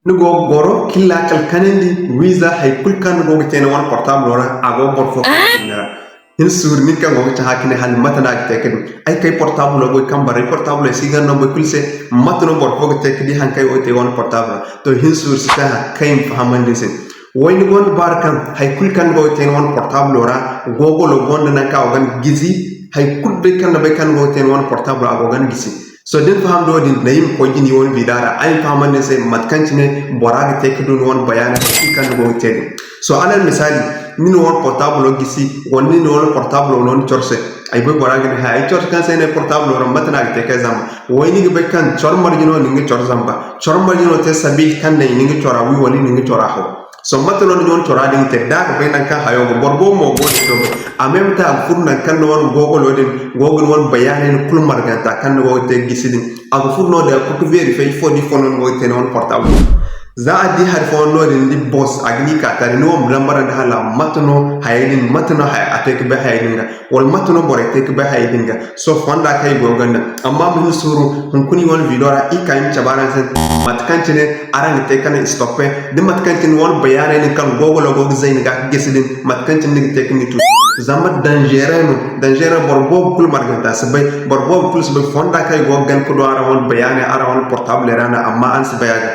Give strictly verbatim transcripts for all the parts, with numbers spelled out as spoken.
Ni go ga goro, killa kala kanandi, wiiza, hay kulu kaŋ ni go ga te ni wane portable ra, a go boro fo kaŋ ra. Hin suuru, nin kaŋ go ga caha ka ne hala mate no a ga te ka din. Ay kay portable go kambe ra, ay portable si ga no boro kulu se, mate no boro fo ga te ka di haŋ kaŋ ay go ga te wane portable ra. To, hin suuru si caha kaŋ i ma fahamandi ni se. Way ni gonda baaro kaŋ hay kulu kaŋ ni go ga te ni wane portable ra, Google gonda nangu kaŋ a go ga ni gisi, hay kulu day kaŋ ni bay kaŋ ni go ga te ni wane portable ra, a go ga ni gisi. Sohõ da ni faham da wo-din, naŋ i ma koy jina i wane video ra, ay ma fahamandi ni se mate kaŋ cine bora ga te ka du ni wane bayaaney hay kulu kaŋ ni go ga te din. Sohõ alal misaali, ni na wane portable gisi, wala ni na wane portable no ni coro se. Ay bay bora ga ne, hay, ay coro kaŋ se ay na ay portable ra, mate no a ga te k'ay zamba? Way ni ga bay kaŋ coro marje no na nga coro zamba. Coro marje no te sabiila kaŋ naŋ i na nga cora wi wala i na nga cora haw. Sohõ mate no ni wane cora din ga te? Da a ga bay nangu kaŋ hayo go, boro boobo mo go din no. A même temps a ga furo nangu kaŋ ni wane Google din go ga ni wane bayaaney ni kulu marganta kaŋ ni go ga te ga gisi din. A ga furo no-din, a ga koy ga vérifier ifo da ifo no ni go ga te ni wane portable. Za a di hari fooyaŋ no-din, ni di boss, a ga ni ka taali, ni wo ma dambarandi hala mate no hayey din, mate no hay-, a te ga bay hayey din ga. Wala mate no borey te ga bay hayey din ga? Sohõ fonda kaŋ i go ga ganda. Amma ma hin suuru, hunkuna i wane video ra, i ka i ma cabe araŋ se mate kaŋ cine araŋ ga te ka naŋ stoppe, da mate kaŋ cine ni wane bayaaney din kaŋ Google go ga zay ni ga ka gisi din, mate kaŋ cine ni ga te ka ni tuusu. Zama dangereux no, dangereux, boro boobo kulu marganta si bay, boro boobo kulu si bay fonda kaŋ i go ga gana ka du araŋ wane bayaaney, araŋ wane portable ra no, amma araŋ si bay a ga.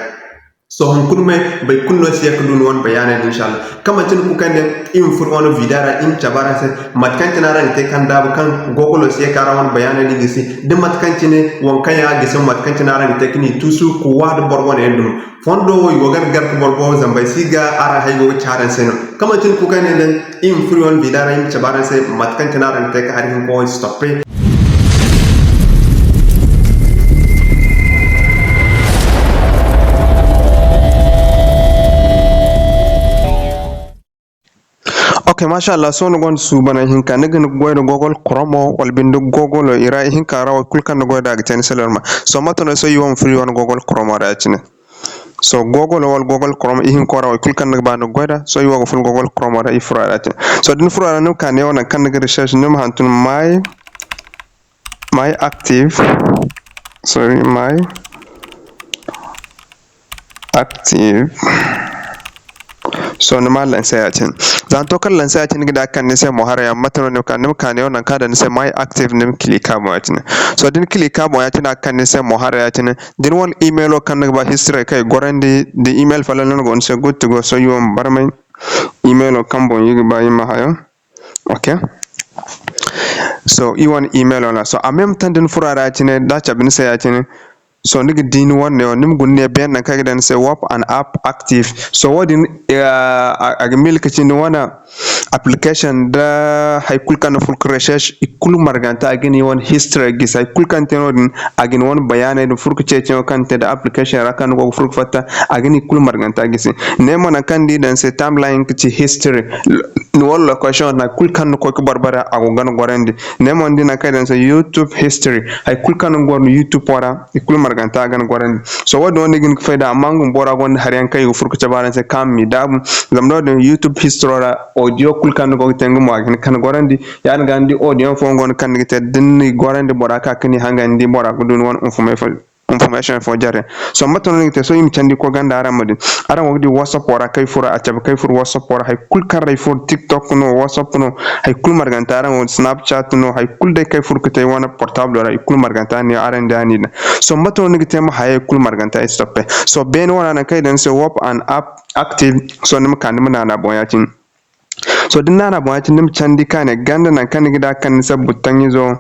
Sohõ hunkuna me, boro kulu no si ye ka du ni wane bayaaney din, inshallah. Kaŋ manti ni kukay nda i ma furo wane video ra, i ma cabe araŋ se mate kaŋ cine araŋ ga te kaŋ daabu kaŋ Google si ye ka araŋ wane bayaaney din gisi, da mate kaŋ cine waŋ kaŋ yaŋ a gisi, mate kaŋ cine araŋ ga te ka ni tuusu ka wa da boro wane yaŋ dumi. Fondo wo i go ga gar ka boro boobo zamba, ay si ga araŋ hay go ga ci araŋ se no. Kaŋ manti ni kukay nda i ma furo wane video ra, i ma cabe araŋ se mate kaŋ cine araŋ ga te ka hari hinko wo stoppe. Ok, masha Allah, sohõ ni gonda suubanay hinka, ni ga hin ga goy nda Google Chrome wala binde Google i ra ihinka ra, wo kulu kaŋ ni goy nda a ga te ni se normal. Sohõ mate no sohõ i wo ma furo i wane Google Chrome ra ya-cine. Sohõ Google wala Google Chrome ihinko ra, wo kulu kaŋ ni ga ba ni ga goy nda. Sohõ i wo ga furo Google Chrome ra, i furo a ra ya-cine. Sohõ da ni furo a ra, ni ma ka neewo nangu kaŋ ni ga recherche, ni ma hantum My My active, sorry, my active. Sohõ ni ma lancer ya-cine. Za ni to kaŋ lancer ya-cine, ni ga di a ga kande ni se mo haray, amma mate no ni ma ka, ni ma ka neewo nangu kaŋ a daŋ ni se my active, ni ma click a boŋ ya-cine. Sohõ da ni click a boŋ ya-cine, a ga kande ni se mo haray ya-cine. Da ni wane emailo kaŋ ni ga ba history kaŋ i gorandi, da email follow no go ni se, good to go. Sohõ i wo ma barmay emailo kaŋ boŋ i ga ba i ma hayo. Ok. Sohõ i wane emailo no. Sohõ en même temps da ni furo a ra ya-cine, da a cabe ni se ya-cine. Sohõ ni ga di ni wane neewo, ni ma guna ne beene nangu kaŋ i ga daŋ ni se WhatsApp and app active. Sohõ wo-din, eh, a, a ga milka cindi wane application nda hay kulu kaŋ ni furo ga recherche, i kulu marganta a ga ni wane history gisi. Hay kulu kaŋ ni te no-din, a ga ni wane bayaaney din furo ga ceeciyaŋo kaŋ ni te nda application ra kaŋ ni go ga furo ga fatta, a ga ni kulu marganta gisi. Ne mo nangu kaŋ ni di daŋ se timeline ga ci history. Ni wane location, hay kulu kaŋ ni koy ga barbara, a go ga ni gorandi. Ne mo ni di nangu kaŋ i daŋ se YouTube history. Hay kulu kaŋ ni goro YouTube wo ra, i kulu marganta a ga ni gorandi. Sohõ wo-din wo ni ga hin ga fay da, amma nga bumbo bora gonda hari yaŋ kaŋ i ga furo ga cabe araŋ se kaŋ a ma ni daabu. Zama no-din YouTube history ra, audio kulu kaŋ ni go ga te nga mo a ga hin ga ni gorandi. Ya-din ga ni di audio fooyaŋ go no kaŋ ni ga te, da ni n'i gorandi bora ka ga ni hanga ni di bora ga du ni wane information information fo jare. Sohõ mate no ni ga te? Sohõ i ma candi ga koy ganda araŋ ma di. Araŋ go ga di WhatsApp wo ra kaŋ ay furo, a cabe kaŋ ay furo WhatsApp wo ra. Hay kulu kaŋ ra ay furo, TikTok no, WhatsApp no, hay kulu marganta araŋ go, Snapchat no, hay kulu day kaŋ ay furo ga te ay wane portable ra, i kulu marganta ne araŋ di a ni daŋ. Sohõ mate no ni ga te ma hayey kulu marganta stoppe? Sohõ beene wo ra nangu kaŋ i daŋ ni se WhatsApp and app active. Sohõ ni ma ka ni ma naana boŋ ya-cine. Sohõ da ni naana boŋ ya-cine, ni ma candi ka ne ganda nangu kaŋ ni ga di a ga kande ni se button izo.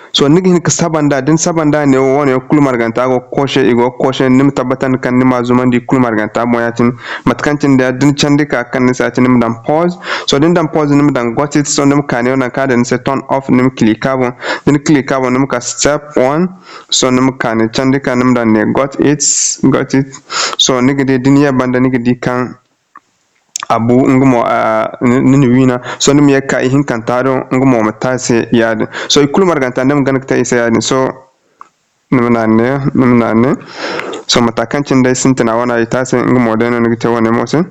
Sohõ ni ga hin ga saba nd'a, da ni saba nd'a neewo, wo-ne yaŋ kulu marganta go ga koose, i go ga koose, ni ma tabbatandi kaŋ ni m'a zumandi i kulu marganta boŋ ya-cine. Mate kaŋ cine da ni candi ka ga kande ni se ya-cine, ni ma daŋ pause. Sohõ da ni daŋ pause, ni ma daŋ got it. Sohõ ni ma ka neewo nangu kaŋ a daŋ ni se turn off, ni ma click a boŋ. Da ni click a boŋ, ni ma ka step one. Sohõ ni ma ka ne candi ka, ni ma daŋ ne got it, got it. Sohõ ni ga di, da ni ye banda, ni ga di kaŋ a bu, nga mo, a, ni, ni na wiina. Sohõ ni ma ye ga ka ihinkanta do, nga mo ma te a se yaadin. Sohõ i kulu marganta ni ma gana ga te i se yaadin. Sohõ ni ma naani ne, ni ma naani ne. Sohõ mata kaŋ cine day sintina wane i te a se, nga mo day no ni ga te wane mo se.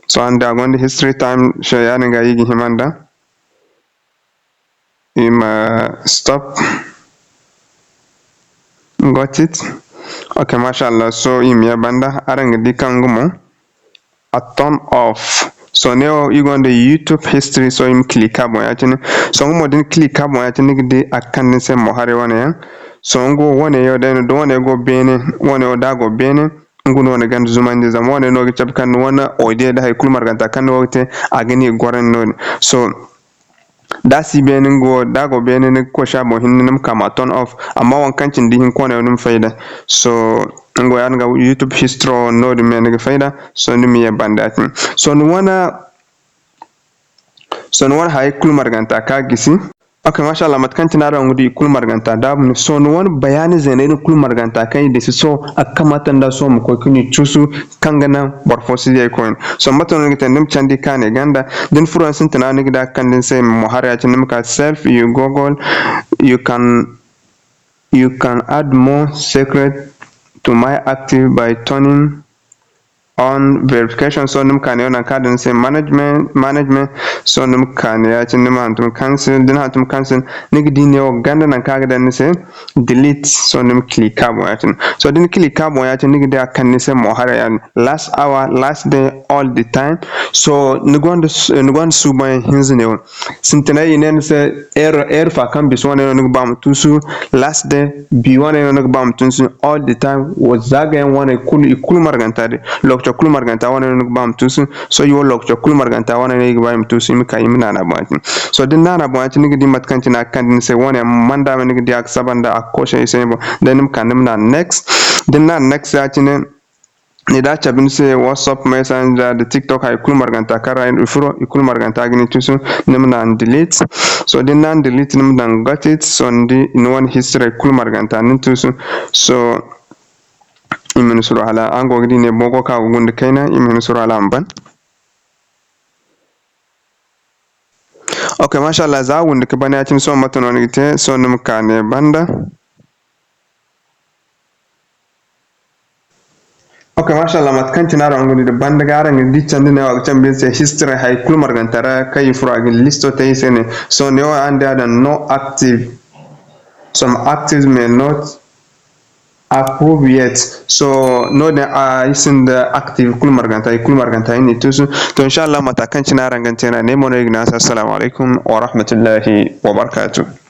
Sohõ araŋ di a gonda history time, sohõ yaadin ga i ga hima nd'a. I ma stop. Got it. Ok, masha Allah. So, i ma ye banda, araŋ ga di kaŋ nga mo a turn off. So, ne wo, i gonda YouTube history, so, i ma click a boŋ ya-cine. So, nga mo, da ni click a boŋ ya-cine, ni ga di a ga kande ni se mo haray wane yaŋ. So, nga wo wane yaŋ day no, da wane go beene, wane wo da a go beene, nga no ni gonda zumandi, zama wane no ga cabe kaŋ ni wane audio da hay kulu marganta kaŋ ni go ga te, a ga ni goro noodin. So, da a si beene, nga wo, da a go beene, ni ga koy se a boŋ hinne, ni ma ka ma turn off. Amma waŋ kaŋ cine da ihinka wane wo, ni ma fay d'a. So, nga wo, yaadin ga YouTube history wo noodin me ni ga fay d'a. So, ni ma ye banda ya-cine. So, ni wane, so, ni wane hayey kulu marganta kaŋ a gisi. Ok, masha Allah, mate kaŋ cine araŋ ga di, i kulu marganta daabu no. So, ni wane bayaani zeeney din kulu marganta kaŋ i disi, so, a ga kamata nda so ma koy ga ni tuusu kaŋ ga naŋ boro fo si di ay koyne. So, mate no ni ga te, ni ma candi ka ne ganda. Da ni furo yaŋ sintina, ni ga di a ga kande ni se mo haray ya-cine, ni ma ka self, you Google, you can, you can add more secret to my active by turning on verification. So, ni ma ka ne nangu kaŋ a daŋ ni se management, management. So, ni ma ka ne ya-cine, ni ma hantum cancel. Da ni hantum cancel, ni ga di ne wo ganda nangu kaŋ a ga daŋ ni se delete. So, ni ma click a boŋ ya-cine. So, da ni click a boŋ ya-cine, ni ga di a ga kande ni se mo haray ya-din. Last hour, last day, all the time. So, ni gonda s-, ni gonda suuban hinza ne wo. Sintinay, i ne ni se heure, heure fa kaŋ bisa wane no ni ga ba ma tuusu, last day, bi wane no ni ga ba ma tuusu, all the time, wo zaagayaŋ wane kulu, i kulu marganta day, lokaco kulu marganta wane no ni ga ba ma tuusu. So, i wo lokaco kulu marganta wane no i ga ba i ma tuusu, i ma ka, i ma naana boŋ ya-cine. So, da ni naana boŋ ya-cine, ni ga di mate kaŋ cine a ga kande ni se wane yaŋ, manda me ni ga di a ga saba nda a ga koosay i se boŋ. Da ni ma ka, ni ma naana next. Da ni naana next ya-cine, ni da a cabe ni se WhatsApp, Messenger, da TikTok, hay kulu marganta kaŋ ra i furo, i kulu marganta ga ni tuusu, ni ma naana delete. So, da ni naana delete, ni ma daŋ got it. So, ni di, ni wane history kulu marganta ni tuusu. So, i ma ni suru hala, araŋ go ga di ne, boogo kaŋ a ga gunda kayna, i ma ni suru hala a ma ban. Ok, masha Allah, za a windi ga ban ya-cine, sohõ mate no ni ga te? Sohõ ni ma ka ne banda. Ok, masha Allah, mate kaŋ cine araŋ ga di banda ga, araŋ ga di candi ne wo a ga cambe ni se history hay kulu marganta ra kaŋ i furo a ga listo te i se ne. Sohõ ne wo araŋ di a daŋ no active. Some active may not approve yet. So, noodin ay sinda active kulu marganta, i kulu marganta i na i tuusu. To, insha Allah, mata kaŋ cine araŋ ga te no, ne mo no i ga ne araŋ se assalamu alaykum wa rahmatullahi wa barakatuh.